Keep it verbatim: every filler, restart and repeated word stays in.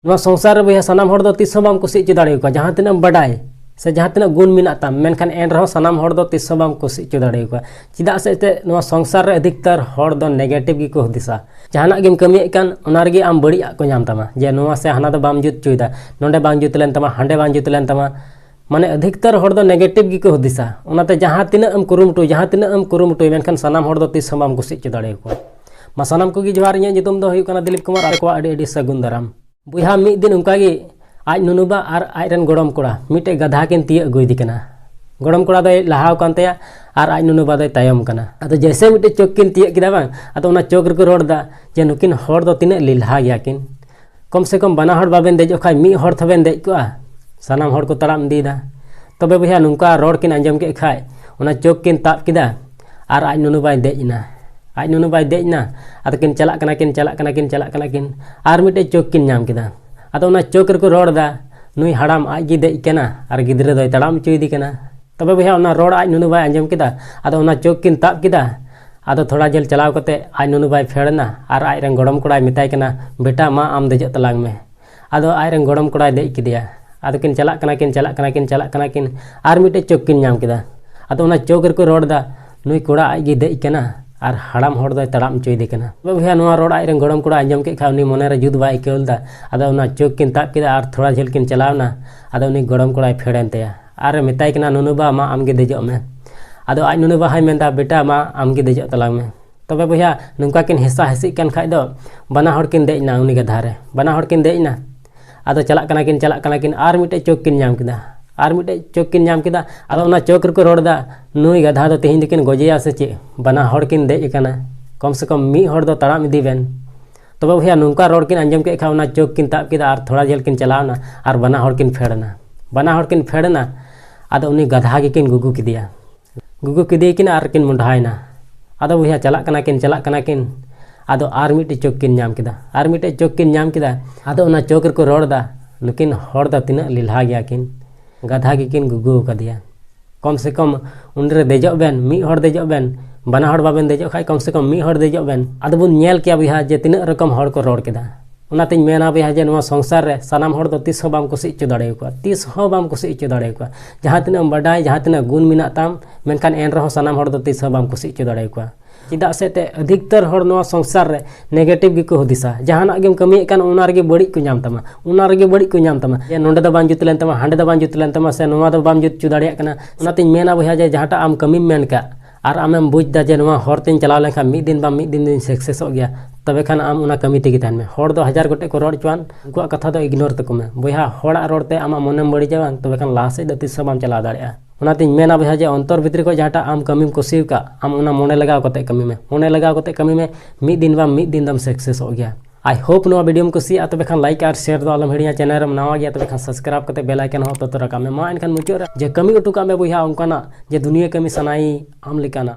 ᱱᱚᱣᱟ ᱥᱚᱝᱥᱟᱨ ᱨᱮ ᱵᱚᱭᱦᱟ ᱥᱟᱱᱟᱢ ᱦᱚᱲ ᱫᱚ ᱛᱤᱥ ᱦᱚᱸ ᱵᱟᱢ ᱠᱩᱥᱤ ᱦᱚᱪᱚ ᱫᱟᱲᱮᱭᱟᱠᱚᱣᱟ᱾ ᱡᱟᱦᱟᱸ ᱛᱤᱱᱟᱹᱜ ᱮᱢ ᱵᱟᱰᱟᱭ ᱥᱮ ᱡᱟᱦᱟᱸ ᱛᱤᱱᱟᱹᱜ ᱜᱩᱱ ᱢᱮᱱᱟᱜ ᱛᱟᱢ, ᱢᱮᱱᱠᱷᱟᱱ ᱮᱱ ᱨᱮᱦᱚᱸ ᱥᱟᱱᱟᱢ ᱦᱚᱲ ᱫᱚ ᱛᱤᱥ ᱦᱚᱸ ᱵᱟᱢ ᱠᱩᱥᱤ ᱦᱚᱪᱚ ᱫᱟᱲᱮᱭᱟᱠᱚᱣᱟ᱾ ᱪᱮᱫᱟᱜ ᱥᱮ ᱮᱱᱛᱮᱫ ᱱᱚᱣᱟ ᱥᱚᱝᱥᱟᱨ ᱨᱮ ᱟᱹᱫᱷᱤᱠᱛᱟᱨ ᱦᱚᱲ ᱫᱚ ᱱᱮᱜᱮᱴᱤᱵᱷ ᱜᱮᱠᱚ ᱦᱩᱫᱤᱥᱟ᱾ ᱡᱟᱦᱟᱱᱟᱜ ᱜᱮᱢ ᱠᱟᱹᱢᱤᱭᱮᱫ ᱠᱟᱱ, ᱚᱱᱟ ᱨᱮᱜᱮ ᱟᱢ ᱵᱟᱹᱲᱤᱡ ᱟᱜ ᱠᱚ ᱧᱟᱢ ᱛᱟᱢᱟ, ᱡᱮ ᱱᱚᱣᱟ ᱥᱮ ᱦᱟᱱᱟ ᱫᱚ ᱵᱟᱢ ᱡᱩᱛ ᱦᱚᱪᱚᱭᱮᱫᱟ, ᱱᱚᱰᱮ ᱵᱟᱝ ᱡᱩᱛ ᱞᱮᱱ ᱛᱟᱢᱟ, ᱦᱟᱸᱰᱮ ᱵᱟᱝ ᱡᱩᱛ ᱞᱮᱱ ᱛᱟᱢᱟ᱾ ᱢᱟᱱᱮ ᱟᱹᱫᱷᱤᱠᱛᱟᱨ ᱦᱚᱲ ᱫᱚ ᱱᱮᱜᱮᱴᱤᱵᱷ ᱜᱮᱠᱚ ᱦᱩᱫᱤᱥᱟ᱾ ᱚᱱᱟᱛᱮ ᱡᱟᱦᱟᱸ ᱛᱤᱱᱟᱹᱜ ᱮᱢ ᱠᱩᱨᱩᱢᱩᱴᱩᱭ, ᱡᱟᱦᱟᱸ ᱛᱤᱱᱟᱹᱜ ᱮᱢ ᱠᱩᱨᱩᱢᱩᱴᱩᱭ, ᱢᱮᱱᱠᱷᱟᱱ ᱥᱟᱱᱟᱢ ᱦᱚᱲ ᱫᱚ ᱛᱤᱥ ᱦᱚᱸ ᱵᱟᱢ ᱠᱩᱥᱤ ᱦᱚᱪᱚ ᱫᱟᱲᱮᱭᱟᱠᱚᱣᱟ᱾ ᱢᱟ ᱥᱟᱱᱟᱢ ᱠᱚᱜᱮ ᱡᱚᱦᱟᱨ, ᱤᱧᱟᱹᱜ ᱧᱩᱛᱩᱢ ᱫᱚ ᱦᱩᱭᱩᱜ ᱠᱟᱱᱟ ᱫᱤᱞᱤᱯ ᱠᱩᱢᱟᱨ, ᱟᱨ ᱠᱚᱣᱟᱜ ᱟᱹᱰᱤ ᱟᱹᱰᱤ ᱥᱟᱹᱜᱩᱱ ᱫᱟᱨᱟᱢ᱾ ᱵᱚᱭᱦᱟ, ᱢᱤᱫ ᱫᱤᱱ ᱚᱱᱠᱟ ᱜᱮ ᱟᱡ ᱱᱩᱱᱩᱵᱟ ᱟᱨ ᱟᱡ ᱨᱮᱱ ᱜᱚᱲᱚᱢ ᱠᱚᱲᱟ ᱢᱤᱫᱴᱮᱡ ᱜᱟᱫᱷᱟ ᱠᱤᱱ ᱛᱤᱭᱟᱹᱜ ᱟᱹᱜᱩᱭᱮᱫᱮ ᱠᱟᱱᱟ᱾ ᱜᱚᱲᱚᱢ ᱠᱚᱲᱟ ᱫᱚᱭ ᱞᱟᱦᱟᱣ ᱟᱠᱟᱱ ᱛᱟᱭᱟ ᱟᱨ ᱟᱡ ᱱᱩᱱᱩᱵᱟ ᱫᱚᱭ ᱛᱟᱭᱚᱢ ᱠᱟᱱᱟ᱾ ᱟᱫᱚ ᱡᱮᱭᱥᱮ ᱢᱤᱫᱴᱮᱡ ᱪᱳᱠ ᱠᱤᱱ ᱛᱤᱭᱟᱹᱜ ᱠᱮᱫᱟ ᱵᱟᱝ, ᱟᱫᱚ ᱚᱱᱟ ᱪᱳᱠ ᱨᱮᱠᱚ ᱨᱚᱲ ᱮᱫᱟ ᱡᱮ ᱱᱩᱠᱤᱱ ᱦᱚᱲ ᱫᱚ ᱛᱤᱱᱟᱹᱜ ᱞᱮᱞᱦᱟ ᱜᱮᱭᱟ ᱠᱤᱱ᱾ ᱠᱚᱢ ᱥᱮ ᱠᱚᱢ ᱵᱟᱱᱟ ᱦᱚᱲ ᱵᱟᱵᱮᱱ ᱫᱮᱡᱚᱜ ᱠᱷᱟᱡ ᱢᱤᱫ ᱦᱚᱲ ᱛᱚᱵᱮᱱ ᱫᱮᱡ ᱠᱚᱜᱼᱟ᱾ ᱥᱟᱱᱟᱢ ᱦᱚᱲ ᱠᱚ ᱛᱟᱲᱟᱢ ᱤᱫᱤᱭᱮᱫᱟ᱾ ᱛᱚᱵᱮ ᱵᱚᱭᱦᱟ, ᱱᱚᱝᱠᱟ ᱨᱚᱲ ᱠᱤᱱ ᱟᱸᱡᱚᱢ ᱠᱮᱫ ᱠᱷᱟᱡ ᱚᱱᱟ ᱪᱳᱠ ᱠᱤᱱ ᱛᱟᱵ ᱠᱮᱫᱟ ᱟᱨ ᱟᱡ ᱱᱩᱱᱩ ᱵᱟᱭ ᱫᱮᱡ ᱮᱱᱟ᱾ ᱟᱡ ᱱᱩᱱᱩ ᱵᱟᱭ ᱫᱮᱡ ᱮᱱᱟ᱾ ᱟᱫᱚ ᱠᱤᱱ ᱪᱟᱞᱟᱜ ᱠᱟᱱᱟ ᱠᱤᱱ, ᱪᱟᱞᱟᱜ ᱠᱟᱱᱟ ᱠᱤᱱ, ᱪᱟᱞᱟᱜ ᱠᱟᱱᱟ ᱠᱤᱱ, ᱟᱨ ᱢᱤᱫᱴᱮᱡ ᱪᱳᱠ ᱠᱤᱱ ᱧᱟᱢ ᱠᱮᱫᱟ᱾ ᱟᱫᱚ ᱚᱱᱟ ᱪᱳᱠ ᱨᱮᱠᱚ ᱨᱚᱲ ᱮᱫᱟ, ᱱᱩᱭ ᱦᱟᱲᱟᱢ ᱟᱡ ᱜᱮ ᱫᱮᱡ ᱠᱟᱱᱟ ᱟᱨ ᱜᱤᱫᱽᱨᱟᱹ ᱫᱚᱭ ᱛᱟᱲᱟᱢ ᱦᱚᱪᱚᱭᱮᱫᱮ ᱠᱟᱱᱟ᱾ ᱛᱚᱵᱮ ᱵᱚᱭᱦᱟ, ᱚᱱᱟ ᱨᱚᱲ ᱟᱡ ᱱᱩᱱᱩ ᱵᱟᱭ ᱟᱸᱡᱚᱢ ᱠᱮᱫᱟ᱾ ᱟᱫᱚ ᱚᱱᱟ ᱪᱳᱠ ᱠᱤᱱ ᱛᱟᱵ ᱠᱮᱫᱟ᱾ ᱟᱫᱚ ᱛᱷᱚᱲᱟ ᱡᱷᱟᱹᱞ ᱪᱟᱞᱟᱣ ᱠᱟᱛᱮ ᱟᱡ ᱱᱩᱱᱩ ᱵᱟᱭ ᱯᱷᱮᱰ ᱮᱱᱟ ᱟᱨ ᱟᱡ ᱨᱮᱱ ᱜᱚᱲᱚᱢ ᱠᱚᱲᱟᱭ ᱢᱮᱛᱟᱭ ᱠᱟᱱᱟ, ᱵᱮᱴᱟ, ᱢᱟ ᱟᱢ ᱫᱮᱡᱚᱜ ᱛᱟᱞᱟᱝ ᱢᱮ᱾ ᱟᱫᱚ ᱟᱡ ᱨᱮᱱ ᱜᱚᱲᱚᱢ ᱠᱚᱲᱟᱭ ᱫᱮᱡ ᱠᱮᱫᱮᱭᱟ᱾ ᱟᱫᱚ ᱠᱤᱱ ᱪᱟᱞᱟᱜ ᱠᱟᱱᱟ ᱠᱤᱱ, ᱪᱟᱞᱟᱜ ᱠᱟᱱᱟ ᱠᱤᱱ, ᱪᱟᱞᱟᱜ ᱠᱟᱱᱟ ᱠᱤᱱ, ᱟᱨ ᱢᱤᱫᱴᱮᱡ ᱪᱳᱠ ᱠᱤᱱ ᱧᱟᱢ ᱠᱮᱫᱟ᱾ ᱟᱫᱚ ᱚᱱᱟ ᱪᱳᱠ ᱨᱮᱠᱚ ᱨᱚᱲ ᱮᱫᱟ, ᱱᱩᱭ ᱠᱚᱲᱟ ᱟᱡ ᱜᱮ ᱫᱮᱡ ᱠᱟᱱᱟ ᱟᱨ ᱦᱟᱲᱟᱢ ᱦᱚᱲ ᱫᱚᱭ ᱛᱟᱲᱟᱢ ᱦᱚᱪᱚᱭᱮᱫᱮ ᱠᱟᱱᱟ᱾ ᱛᱚᱵᱮ ᱵᱚᱭᱦᱟ, ᱱᱚᱣᱟ ᱨᱚᱲ ᱟᱡ ᱨᱮᱱ ᱜᱚᱲᱚᱢ ᱠᱚᱲᱟ ᱟᱸᱡᱚᱢ ᱠᱮᱫ ᱠᱷᱟᱡ ᱩᱱᱤ ᱢᱚᱱᱮ ᱨᱮ ᱡᱩᱛ ᱵᱟᱭ ᱟᱹᱭᱠᱟᱹᱣ ᱞᱮᱫᱟ᱾ ᱟᱫᱚ ᱚᱱᱟ ᱪᱳᱠ ᱠᱤᱱ ᱛᱟᱵ ᱠᱮᱫᱟ ᱟᱨ ᱛᱷᱚᱲᱟ ᱡᱷᱟᱹᱞ ᱠᱤᱱ ᱪᱟᱞᱟᱣ ᱮᱱᱟ᱾ ᱟᱫᱚ ᱩᱱᱤ ᱜᱚᱲᱚᱢ ᱠᱚᱲᱟᱭ ᱯᱷᱮᱰ ᱮᱱ ᱛᱟᱭᱟ ᱟᱨ ᱮ ᱢᱮᱛᱟᱭ ᱠᱟᱱᱟ, ᱱᱩᱱᱩ ᱵᱟ, ᱢᱟ ᱟᱢ ᱜᱮ ᱫᱮᱡᱚᱜ ᱢᱮ᱾ ᱟᱫᱚ ᱟᱡ ᱱᱩᱱᱩ ᱵᱟ ᱦᱚᱸᱭ ᱢᱮᱱᱫᱟ, ᱵᱮᱴᱟ, ᱢᱟ ᱟᱢ ᱜᱮ ᱫᱮᱡᱚᱜ ᱛᱟᱞᱟᱝ ᱢᱮ᱾ ᱛᱚᱵᱮ ᱵᱚᱭᱦᱟ, ᱱᱚᱝᱠᱟ ᱠᱤᱱ ᱦᱮᱥᱟ ᱦᱮᱥᱤᱜ ᱠᱟᱱ ᱠᱷᱟᱡ ᱫᱚ ᱵᱟᱱᱟ ᱦᱚᱲ ᱠᱤᱱ ᱫᱮᱡ ᱮᱱᱟ ᱩᱱᱤ ᱜᱟᱫᱷᱟ ᱨᱮ, ᱵᱟᱱᱟ ᱦᱚᱲ ᱠᱤᱱ ᱫᱮᱡ ᱮᱱᱟ᱾ ᱟᱫᱚ ᱪᱟᱞᱟᱜ ᱠᱟᱱᱟ ᱠᱤᱱ, ᱪᱟᱞᱟᱜ ᱠᱟᱱᱟ ᱠᱤᱱ, ᱟᱨ ᱢᱤᱫᱴᱮᱡ ᱪᱳᱠ ᱠᱤᱱ ᱧᱟᱢ ᱠᱮᱫᱟ, ᱟᱨ ᱢᱤᱫᱴᱮᱡ ᱪᱳᱠ ᱠᱤᱱ ᱧᱟᱢ ᱠᱮᱫᱟ᱾ ᱟᱫᱚ ᱚᱱᱟ ᱪᱳᱠ ᱨᱮᱠᱚ ᱨᱚᱲ ᱮᱫᱟ, ᱱᱩᱭ ᱜᱟᱫᱷᱟ ᱫᱚ ᱛᱮᱦᱮᱧ ᱫᱚᱠᱤᱱ ᱜᱚᱡᱮᱭᱟ ᱥᱮ ᱪᱮᱫ? ᱵᱟᱱᱟ ᱦᱚᱲ ᱠᱤᱱ ᱫᱮᱡ ᱟᱠᱟᱱᱟ, ᱠᱚᱢ ᱥᱮ ᱠᱚᱢ ᱢᱤᱫ ᱦᱚᱲ ᱫᱚ ᱛᱟᱲᱟᱢ ᱤᱫᱤ ᱵᱮᱱ᱾ ᱛᱚᱵᱮ ᱵᱚᱭᱦᱟ, ᱱᱚᱝᱠᱟ ᱨᱚᱲ ᱠᱤᱱ ᱟᱸᱡᱚᱢ ᱠᱮᱫ ᱠᱷᱟᱱ ᱚᱱᱟ ᱪᱳᱠ ᱠᱤᱱ ᱛᱟᱵ ᱠᱮᱫᱟ ᱟᱨ ᱛᱷᱚᱲᱟ ᱡᱷᱟᱹᱞ ᱠᱤᱱ ᱪᱟᱞᱟᱣ ᱮᱱᱟ ᱟᱨ ᱵᱟᱱᱟ ᱦᱚᱲ ᱠᱤᱱ ᱯᱷᱮᱰ ᱮᱱᱟ᱾ ᱵᱟᱱᱟ ᱦᱚᱲ ᱠᱤᱱ ᱯᱷᱮᱰ ᱮᱱᱟ᱾ ᱟᱫᱚ ᱩᱱᱤ ᱜᱟᱫᱷᱟ ᱜᱮᱠᱤᱱ ᱜᱩᱜᱩ ᱠᱮᱫᱮᱭᱟ᱾ ᱜᱩᱜᱩ ᱠᱮᱫᱮᱭᱟᱠᱤᱱ ᱟᱨ ᱠᱤᱱ ᱢᱚᱸᱰᱷᱟᱭᱮᱱᱟ᱾ ᱟᱫᱚ ᱵᱚᱭᱦᱟ, ᱪᱟᱞᱟᱜ ᱠᱟᱱᱟ ᱠᱤᱱ, ᱪᱟᱞᱟᱜ ᱠᱟᱱᱟ ᱠᱤᱱ᱾ ᱟᱫᱚ ᱟᱨ ᱢᱤᱫᱴᱮᱡ ᱪᱳᱠ ᱠᱤᱱ ᱧᱟᱢ ᱠᱮᱫᱟ, ᱟᱨ ᱢᱤᱫᱴᱮᱡ ᱪᱳᱠ ᱠᱤᱱ ᱧᱟᱢ ᱠᱮᱫᱟ᱾ ᱟᱫᱚ ᱚᱱᱟ ᱪᱳᱠ ᱨᱮᱠᱚ ᱨᱚᱲ ᱮᱫᱟ, ᱱᱩᱠᱤᱱ ᱦᱚᱲ ᱫᱚ ᱛᱤᱱᱟᱹᱜ ᱞᱮᱞᱦᱟ ᱜᱮᱭᱟ ᱠᱤᱱ, ᱜᱟᱫᱷᱟ ᱜᱮᱠᱤᱱ ᱜᱩᱜᱩ ᱟᱠᱟᱫᱮᱭᱟ᱾ ᱠᱚᱢ ᱥᱮ ᱠᱚᱢ ᱩᱱᱤᱨᱮ ᱫᱮᱡᱚᱜ ᱵᱮᱱ, ᱢᱤᱫ ᱦᱚᱲ ᱫᱮᱡᱚᱜ ᱵᱮᱱ, ᱵᱟᱱᱟ ᱦᱚᱲ ᱵᱟᱵᱮᱱ ᱫᱮᱡᱚᱜ ᱠᱷᱟᱡ ᱠᱚᱢ ᱥᱮ ᱠᱚᱢ ᱢᱤᱫ ᱦᱚᱲ ᱫᱮᱡᱚᱜ ᱵᱮᱱ᱾ ᱟᱫᱚ ᱵᱚᱱ ᱧᱮᱞ ᱠᱮᱭᱟ ᱵᱚᱭᱦᱟ ᱡᱮ ᱛᱤᱱᱟᱹᱜ ᱨᱚᱠᱚᱢ ᱦᱚᱲ ᱠᱚ ᱨᱚᱲ ᱠᱮᱫᱟ᱾ ᱚᱱᱟᱛᱤᱧ ᱢᱮᱱᱟ ᱵᱚᱭᱦᱟ ᱡᱮ ᱱᱚᱣᱟ ᱥᱚᱝᱥᱟᱨ ᱨᱮ ᱥᱟᱱᱟᱢ ᱦᱚᱲ ᱫᱚ ᱛᱤᱥ ᱦᱚᱸ ᱵᱟᱢ ᱠᱩᱥᱤ ᱦᱚᱪᱚ ᱫᱟᱲᱮᱭᱟᱠᱚᱣᱟ, ᱛᱤᱥ ᱦᱚᱸ ᱵᱟᱢ ᱠᱩᱥᱤ ᱦᱚᱪᱚ ᱫᱟᱲᱮᱭᱟᱠᱚᱣᱟ᱾ ᱡᱟᱦᱟᱸ ᱛᱤᱱᱟᱹᱜ ᱮᱢ ᱵᱟᱰᱟᱭ, ᱡᱟᱦᱟᱸ ᱛᱤᱱᱟᱹᱜ ᱜᱩᱱ ᱢᱮᱱᱟᱜ ᱛᱟᱢ, ᱢᱮᱱᱠᱷᱟᱱ ᱮᱱ ᱨᱮᱦᱚᱸ ᱥᱟᱱᱟᱢ ᱦᱚᱲ ᱫᱚ ᱛᱤᱥ ᱦᱚᱸ ᱵᱟᱢ ᱠᱩᱥᱤ ᱦᱚᱪᱚ ᱫᱟᱲᱮᱭᱟᱠᱚᱣᱟ᱾ ᱪᱮᱫᱟᱜ ᱥᱮ ᱮᱱᱛᱮᱫ ᱟᱹᱫᱷᱤᱠᱛᱚᱨ ᱦᱚᱲ ᱱᱚᱣᱟ ᱥᱚᱝᱥᱟᱨ ᱨᱮ negative ᱜᱮᱠᱚ ᱦᱩᱫᱤᱥᱟ᱾ ᱡᱟᱦᱟᱱᱟᱜ ᱜᱮᱢ ᱠᱟᱹᱢᱤᱭᱮᱫ ᱠᱟᱱ, ᱚᱱᱟ ᱨᱮᱜᱮ ᱵᱟᱹᱲᱤᱡ ᱠᱚ ᱧᱟᱢ ᱛᱟᱢᱟ, ᱚᱱᱟ ᱨᱮᱜᱮ ᱵᱟᱹᱲᱤᱡ ᱠᱚ ᱧᱟᱢ ᱛᱟᱢᱟ᱾ ᱡᱮ ᱱᱚᱸᱰᱮ ᱫᱚ ᱵᱟᱝ ᱡᱩᱛ ᱞᱮᱱ ᱛᱟᱢᱟ, ᱦᱟᱸᱰᱮ ᱫᱚ ᱵᱟᱝ ᱡᱩᱛ ᱞᱮᱱ ᱛᱟᱢᱟ, ᱥᱮ ᱱᱚᱣᱟ ᱫᱚ ᱵᱟᱢ ᱡᱩᱛ ᱦᱚᱪᱚ ᱫᱟᱲᱮᱭᱟᱜ ᱠᱟᱱᱟ᱾ ᱚᱱᱟᱛᱤᱧ ᱢᱮᱱᱟ ᱵᱚᱭᱦᱟ ᱡᱮ ᱡᱟᱦᱟᱸᱴᱟᱜ ᱟᱢ ᱠᱟᱹᱢᱤᱢ ᱢᱮᱱ ᱠᱟᱜ, ᱟᱨ ᱟᱢᱮᱢ ᱵᱩᱡᱽ ᱫᱟ ᱡᱮ ᱱᱚᱣᱟ ᱦᱚᱨ ᱛᱮᱧ ᱪᱟᱞᱟᱣ ᱞᱮᱱᱠᱷᱟᱱ ᱢᱤᱫ ᱫᱤᱱ ᱵᱟᱝ ᱢᱤᱫ ᱫᱤᱱ ᱫᱚᱧ successᱚᱜ ᱜᱮᱭᱟ, ᱛᱚᱵᱮ ᱠᱷᱟᱱ ᱟᱢ ᱚᱱᱟ ᱠᱟᱹᱢᱤ ᱛᱮᱜᱮ ᱛᱟᱦᱮᱱ ᱢᱮ᱾ ᱦᱚᱲ ᱫᱚ ᱦᱟᱡᱟᱨ ᱜᱚᱴᱮᱡ ᱠᱚ ᱨᱚᱲ ᱦᱚᱪᱚᱣᱟᱱ, ᱩᱱᱠᱩᱣᱟᱜ ᱠᱟᱛᱷᱟ ᱫᱚ ignore ᱛᱟᱠᱚ ᱢᱮ᱾ ᱵᱚᱭᱦᱟ, ᱦᱚᱲᱟᱜ ᱨᱚᱲ ᱛᱮ ᱟᱢᱟᱜ ᱢᱚᱱᱮᱢ ᱵᱟᱹᱲᱤᱡᱟ ᱵᱟᱝ, ᱛᱚᱵᱮ ᱠᱷᱟᱱ ᱞᱟᱦᱟ ᱥᱮᱫ ᱫᱚ ᱛᱤᱥ ᱦᱚᱸ ᱵᱟᱢ ᱪᱟᱞᱟᱣ ᱫᱟᱲᱮᱭᱟᱜᱼᱟ᱾ ᱚᱱᱟᱛᱤᱧ ᱢᱮᱱᱟ ᱵᱚᱭᱦᱟ ᱡᱮ ᱚᱱᱛᱚᱨ ᱵᱷᱤᱛᱨᱤ ᱠᱷᱚᱱ ᱡᱟᱦᱟᱸᱴᱟᱜ ᱟᱢ ᱠᱟᱹᱢᱤᱢ ᱠᱩᱥᱤ ᱟᱠᱟᱫ, ᱟᱢ ᱚᱱᱟ ᱢᱚᱱᱮ ᱞᱟᱜᱟᱣ ᱠᱟᱛᱮ ᱠᱟᱹᱢᱤ ᱢᱮ, ᱢᱚᱱᱮ ᱞᱟᱜᱟᱣ ᱠᱟᱛᱮ ᱠᱟᱹᱢᱤ ᱢᱮ᱾ ᱢᱤᱫ ᱫᱤᱱ ᱵᱟᱝ ᱢᱤᱫ ᱫᱤᱱ ᱫᱚᱢ successᱚᱜ ᱜᱮᱭᱟ᱾ I hope ᱱᱚᱣᱟ videoᱢ ᱠᱩᱥᱤᱭᱟᱜᱼᱟ, ᱛᱚᱵᱮ ᱠᱷᱟᱱ like ᱟᱨ share ᱫᱚ ᱟᱞᱚᱢ ᱦᱤᱲᱤᱧᱟ᱾ Channel ᱨᱮᱢ ᱱᱟᱣᱟ ᱜᱮᱭᱟ, ᱛᱚᱵᱮ ᱠᱷᱟᱱ subscribe ᱠᱟᱛᱮ bell icon ᱦᱚᱸ ᱚᱛᱚ ᱛᱚᱨᱟ ᱠᱟᱜ ᱢᱮ᱾ ᱢᱟ ᱮᱱᱠᱷᱟᱱ ᱢᱩᱪᱟᱹᱫ ᱨᱮ ᱡᱮ ᱠᱟᱹᱢᱤ ᱦᱚᱴᱚ ᱠᱟᱜ ᱢᱮ ᱵᱚᱭᱦᱟ ᱚᱱᱠᱟᱱᱟᱜ ᱡᱮ ᱫᱩᱱᱤᱭᱟᱹ ᱠᱟᱹᱢᱤ ᱥᱟᱱᱟᱭᱮ ᱟᱢ ᱞᱮᱠᱟᱱᱟᱜ᱾